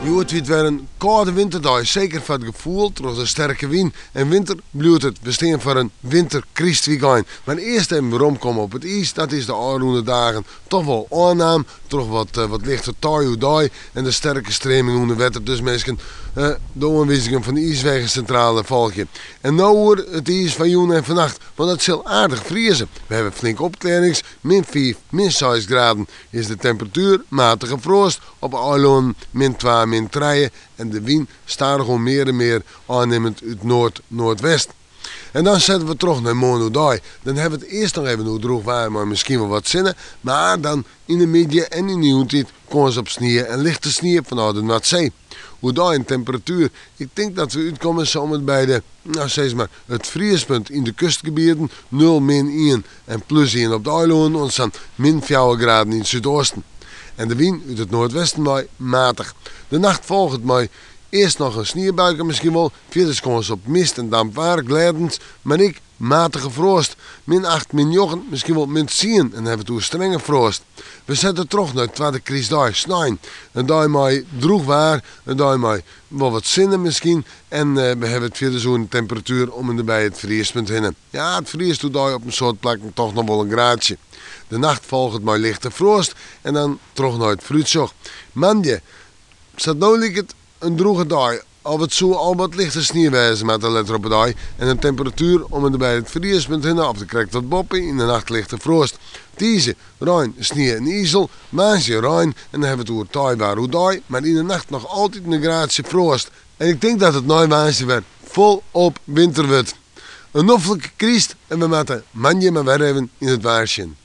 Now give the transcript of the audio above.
Hjoed wie it wer in kâlde winterdei, seker foar it gefoel troch de sterke wyn. En winter bliuwt it, we stean foar in winterkrystwykein. Mar earst even weromkomme op it iis, dat is de ôfrûne dagen toch wol ôfnaam troch wat wat lichte tei oerdei en de sterke streaming ûnder wetter. Dus minsken, de oanwizingen fan de iiswegesintrale folgje. En no oer it iis fan jûn en fannacht, want it sil aardich frieze. We hawwe flinke opklearrings, min fiif, min seis graden is de temperatuer, matige froast op 'e eilannen min twa, min trije en de wyn stadichoan mear en mear ôfnimmend út noard-noardwest. En dan sette we troch nei moarn oerdei. Dan hawwe we it earst noch even oer drûch waar mei miskien wol wat sinne, mar dan yn 'e middei en yn 'e jûntiid kâns op snie en lichte snie fanôf de Noardsee. Oerdei in temperatuer, ik tink dat we útkomme sa om en by de, no sis mar, it friespunt yn de kustgebieten, nul, min ien en plus ien op de eilannen oant sa'n min fjouwer graden yn it súdoasten. En de wyn út it noardwesten wei matich. De nacht folget mei earst noch in sniebuike miskien wol, fierders kâns op mist en damp waar, glêdens, mar ek matige froast. Min acht, min njoggen, miskien wol min tsien en dan hawwe we it oer strenge froast. We sette troch nei twadde krystdei, snein. In dei mei drûch waar, in dei mei wol wat sinne miskien en we hawwe it fierders oer in temperatuer om en by it friespunt hinne. Ja, it friest oerdei op in soad plakken toch noch wol in graadsje. De nacht folget mei lichte froast en dan troch nei it foarútsjoch. Moandei, sa't no liket, in drûge dei. Of it soe al wat lichte snie wêze moatte letter op 'e dei en in temperatuer om en by it friespunt hinne of der krekt wat boppe, yn de nacht lichte froast. Tiisdei, rein, snie en izel. Woansdei rein en dan hawwe we it oer teiwaar oerdei, mar yn de nacht noch altyd in graadsje froast. En ik tink dat it nei woansdei wer folop winter wurdt. In noflike kryst en we moatte moandei mar wer even yn it waar sjen.